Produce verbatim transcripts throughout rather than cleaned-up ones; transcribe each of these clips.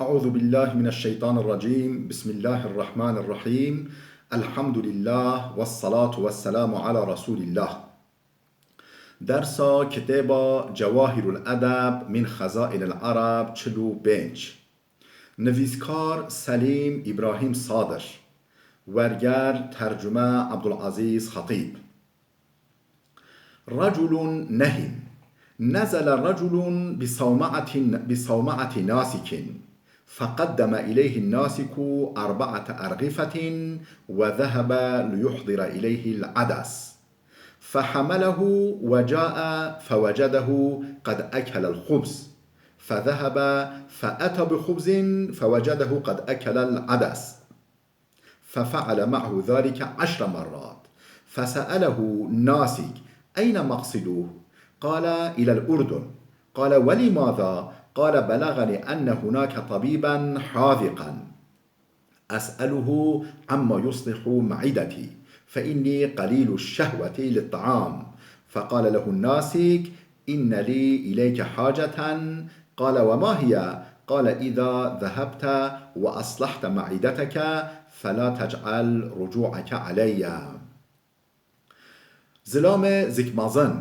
أعوذ بالله من الشيطان الرجيم. بسم الله الرحمن الرحيم. الحمد لله والصلاة والسلام على رسول الله. Dersa kitêba Cewahirul Edeb min Xezainil Ereb çil û pênc. Nivîskar Selîm Îbrahîm Sadir. Werger tercume Abdulazîz Xetîb. رجل نهن. نزل رجل بصومعة، بصومعة ناسك، فقدم إليه الناسك أربعة أرغفة وذهب ليحضر إليه العدس، فحمله وجاء فوجده قد أكل الخبز، فذهب فأتى بخبز فوجده قد أكل العدس. ففعل معه ذلك عشر مرات، فسأله الناسك: أين مقصده؟ قال: إلى الأردن. قال: ولماذا؟ قال: بلغني أن هناك طبيبا حاذقا أسأله عما يصلح معدتي، فإني قليل الشهوة للطعام. فقال له الناسك: إن لي إليك حاجة. قال: وما هي؟ قال: إذا ذهبت وأصلحت معدتك فلا تجعل رجوعك علي. Zilame zikmazin.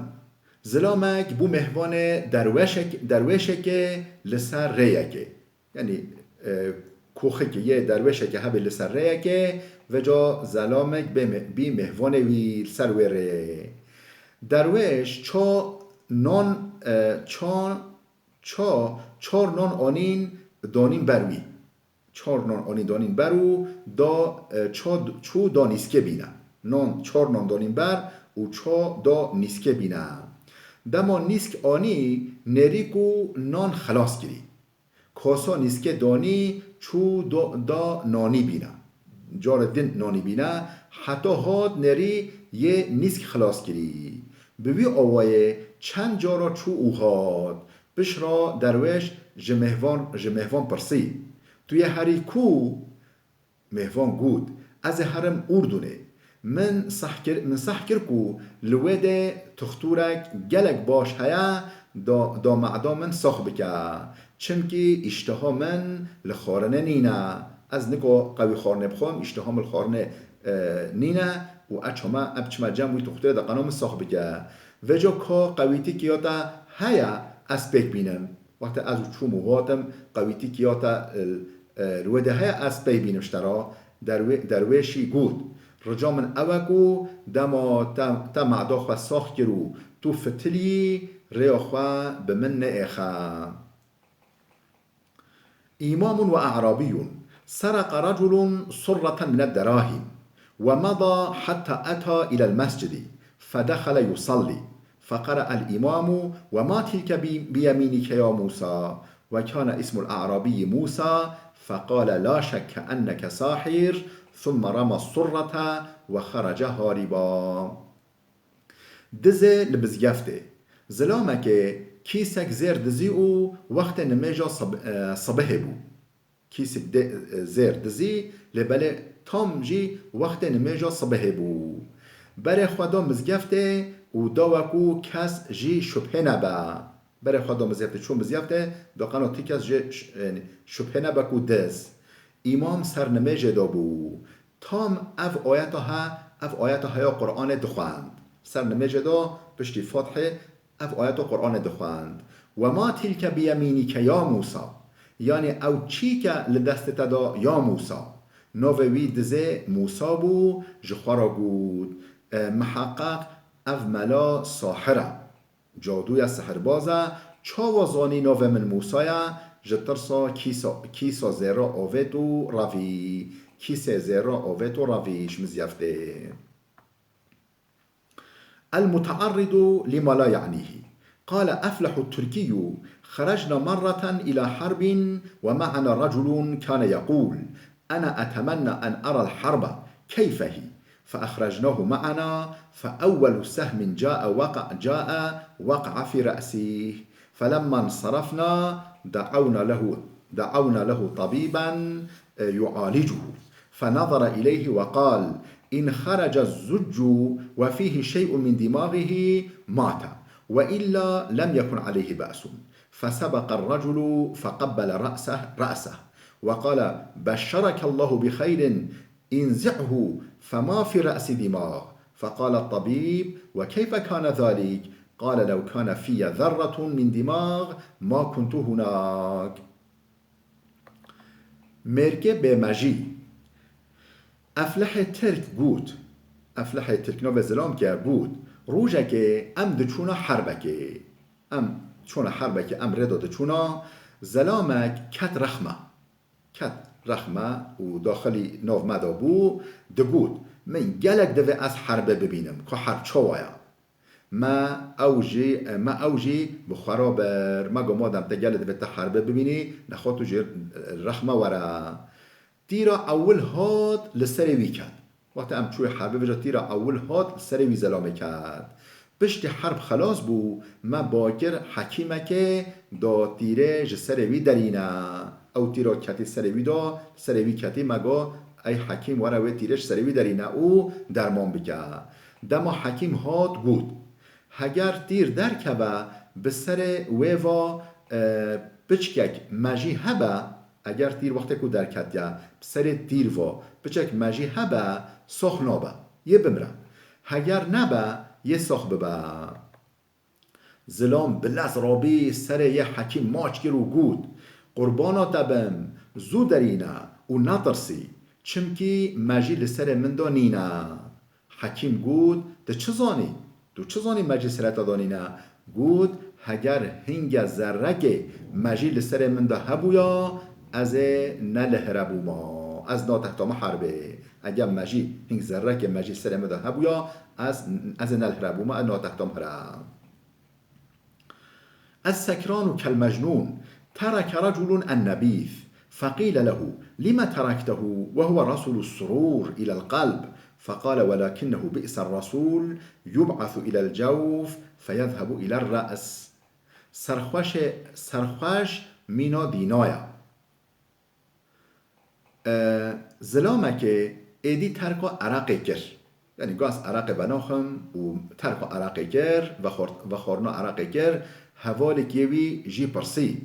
Zilamek bû mêhvanê derweşek-, derwêşekê li ser rêyekê. Yanî, e, koxikê yê derwêşekê hebê li ser rêyekê, veca zelamek bê me-, bî mêhvanê wî li ser wê rêyê. Derwêş ça nan, e, ça, ça çar nan anîn danîn ber wî. Çar nan anîn danîn ber û da, e, ça d-, çû da nîskê bîne. Nan, çar nan danîn ber û ça da nîskê bîne. Dema nîsk anî, nêrî ku nan xelas kirî. Kasa nîskê danî çû do-, da nanî bîne. Cara din nanî bîne, heta hat nêrî yê nîsk xilas kirî. Bi wî awayê çend cara çû û hat. Pişt re derwêş ji mêhvan, ji mêhvan pirsî: Tu yê herî ku? Mêhvan got: Ez ê herim Urdunê. Min seh kir, min seh kir ku li wê de tuxtûrek gelek baş heye, da, da meda min sax bike. Çimkî îştiha min li xwarinê nîne. Ez nika qewî xwarinê bixwim, îştiha min li xwarinê, e, nîne û ez çima, ez biçime cem wî tuxtûrê da qeno min sax bike. Vêca ka qewîtî kiya te heye, ez pêk bînim. Wextê ez û çûm û hatim, qewîtî kiya te, e, e, li wê de heye, ez pey bînim ji te re. Derwê-, derwêşî got: Rica min ew e ku dema te, te meda xwe sax kir û tu fitilî, rêya xwe bi min neêxe. إمام وأعرابي. سرق رجل صرة من الدراهم ومضى حتى أتى إلى المسجد فدخل يصلي، فقرأ الإمام: وما تلك بي-، بيمينك يا موسى؟ وكان اسم الأعرابي موسى، فقال: لا شك أنك ساحر، ثم رمى الصرة وخرج هاربا. Dizê li mizgeftê. Zilamekê kîsek zêr dizî û wextê nimêja sib-, e, sibihê bû. Kîsik de, e, zêr dizî, lê belê tam jî wextê nimêja sibihê bû. Berê xwe da mizgeftê û da we ku kes jî şubhê nebe. Berê xwe da mizgeftê, çû mizgeftê, da qeno ti kes jê ş-, e, şubhê nebe ku diz. Îmam ser nimêjê de bû. Tam ev ayeta he, ev ayeta heya Qur'anê dixwend. Ser nimêjê de piştî Fatihê ev ayeta Qur'anê dixwend. "Wema tilke biyemînîke ya Mûsa." Yanî ew çî ke li destê te de ya Mûsa. Navê wî dizê Mûsa bû, ji xwe re got, "E, miheqeq ev mela sahir e." Cadûya sihirbaz e, çawa zanî navê min Mûsa ye, ji tirsa kîsa, kîsa zêra avêt û revî, kîsê zêra avêt û revî ji mizgeftê. المتعرض لما لا يعنيه. قال أفلح التركي: خرجنا مرة إلى حرب ومعنا رجل كان يقول: أنا أتمنى أن أرى الحرب كيف هي، فأخرجناه معنا، فأول سهم جاء وقع، جاء وقع في رأسه، فلما انصرفنا دعونا له، دعونا له طبيبا يعالجه، فنظر إليه وقال: إن خرج الزج وفيه شيء من دماغه مات، وإلا لم يكن عليه بأس. فسبق الرجل فقبل رأسه، رأسه وقال: بشرك الله بخير، انزعه فما في رأسي دماغ. فقال الطبيب: وكيف كان ذلك؟ قال: لو كان في ذرة من دماغ ما كنت هناك. Mêrkê bêmejî. Eflehê Tirk got, Eflehê Tirk navê zilamkê got, rojekê em diçûna herbekê. Em çûna herbekê, em rê de diçûna, zelamek ket rexme. Ket rexme û daxilî nav me de bû, digot, min gelek divê ez herbê bibînim, ka herb çawa ye. Me ew jî, me ew jî bi xwe re bir. Me got, madem te gelê divê te herbê bibînî, nexwe tu jî rexme were. Tîra ewil hat li serê wî ket. Wextê em çûyê herbê, vêca tîra ewil hat li serê wî zelamê ket. Piştî herb xelas bû, me ba kir hekîmekê da tîrê ji serê wî derîne. Ew tîra ketî serê wî da, serê wî ketî, me got, ey hekîm were wê tîrê ji serê wî derîne û derman bike. Dema hekîm hat got, heger tîr derkeve, bi serê wê va, e, piçkek mejî hebe, eger tîr wextê ku derketiye, bi serê tîr va piçek mejî hebe, sox nabe, yê bimre. Heger nebe, yê sox bibe. Zilam bi lez rabî serê yê hekîm maç kir û got, qurbana te bim, zû derîne û netirsî, çimkî mejî li serê min de nîne. Hekîm got, tu çi zanî? Tu çi zanî mejî serê te de nîne? Got, heger hinge zerrekê mejî li serê min de hebûya, ez ê nelihirebûma, ez natehtam herbê. Eger mejî, hing zerrekê mejî serê min de hebûya, ez, ez ê nelihirebûma, ez natehtam here. السكران كالمجنون، ترك رجل النبيذ، فقيل له: لم تركته وهو رسول السرور إلى القلب؟ فقال: ولكنه بئس الرسول، يبعث إلى الجوف فيذهب إلى الرأس. Serxweşê, serxweş mîna dîna ye. E, zilamekê êdî terka ereqê kir. Yanî got, ez ereqê venaxim û terka ereqê kir, vexwar-, vexwarina ereqê kir, hevalekê wî jî pirsî,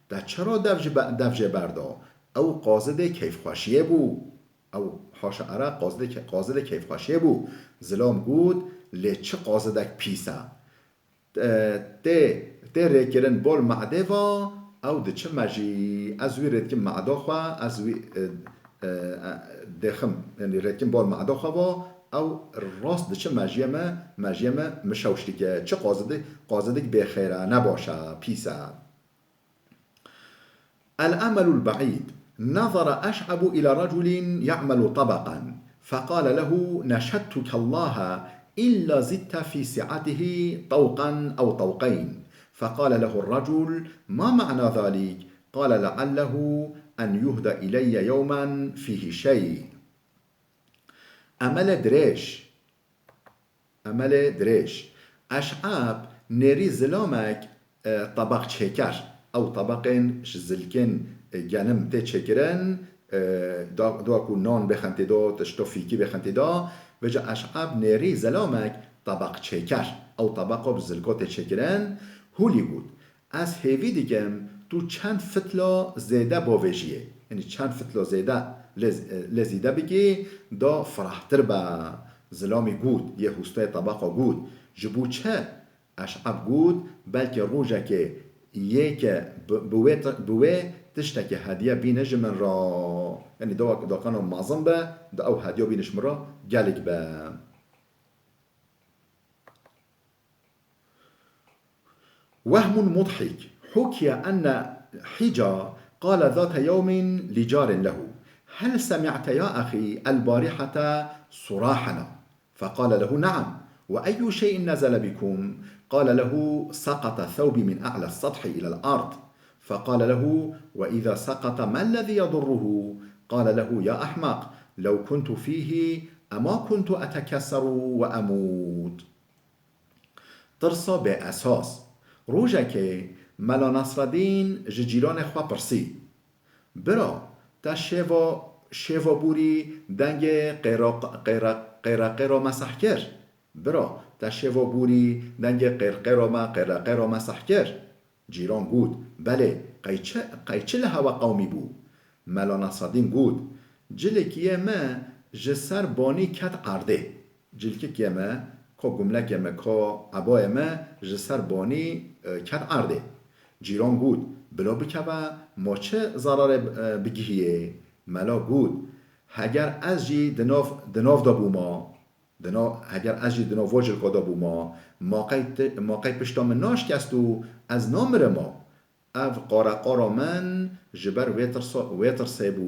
te çira dev ji be-, dev jê berda? Ew qazidê keyfxweşiyê bû. Ew haşa ereq qazidê ke-, qazidê keyfxweşiyê bû. Zilam got, lê çi qazidek pîs e. E, tê, tê rêkirin bol me'dê va, ew diçime jî, ez wî rê dikim me'da xwe, ez wî, e, e, e, dêxim, yanî rê dikim bol me'da xwe va, ew rast diçime jiyê me, mejiyê me mişewş dike. Çi qazidik, qazidik bêxêr e, nebaş e, pîs e. الأمل البعيد. نظر أشعب إلى رجل يعمل طبقا، فقال له: نشدتك الله إلا زدت في سعته طوقا أو طوقين. فقال له الرجل: ما معنى ذلك؟ قال: لعله أن يهدى إلي يوما فيه شيء. Emelê dirêj. Emelê dirêj. Eş'ab nêrî zilamek, e, tebeq çêker. Ew tebeqên ji zilkên, e, genim tê çêkirin, e, da, da ku nan bêxin tê de, tişto fîkî bêxin tê de. Vêca Eş'ab nêrî zilamek tebeq çêker. Ew tebeqa bi zilko tê çêkirin. Hûlî got, ez hêvî dikim tu çend fitla zêde bavêjiyê. Yanî çend fitla zêde lê, lê zêde bikî, da firehtir be. Zilamî got, yê hûstayê tebeqa got, ji bo çi? Eş'ab got, belkî rojekê yê ke bi, bi wê ti-, bi wê tiştekê hediye bîne ji min re. Yanî da, da qeno mezin be, da ew hediya bîne ji min re gelek be. وهم مضحك. حكي أن حجى قال ذات يوم لجار له: هل سمعت يا أخي البارحة صراحنا؟ فقال له: نعم، وأي شيء نزل بكم؟ قال له: سقط ثوبي من أعلى السطح إلى الأرض. فقال له: وإذا سقط ما الذي يضره؟ قال له: يا أحمق، لو كنت فيه أما كنت أتكسر وأموت. Tirsa bêesas. Rojekê Mela Nasreddîn ji cîranê xwe pirsî, bira, te şêva, şêva borî dengê qêra, qêra, qêra, qêra me seh kir? Bira, te şêva borî dengê qêr, qêra me, qêra, qêra me seh kir? Cîran got, belê, qey çi, qey çi li hewe qewmî bû? Mela Nesadîn got, cilkiyê me ji ser banî ket erdê. Cilkikê me, ka gumlekê me, ka ebayê me ji ser banî e, ket erdê. Cîran got, bila bikeve, ma çi zerarê e, bigihiyê? Mela got, heger ez jî di nav, di nav de bûma, di nav, heger ez jî di nav va cilka de bûma, ma qey, ti- ma qey pişta min naşikest û ez namirima? Ev qareqara min ji ber wê tirsa, wê tirsê bû.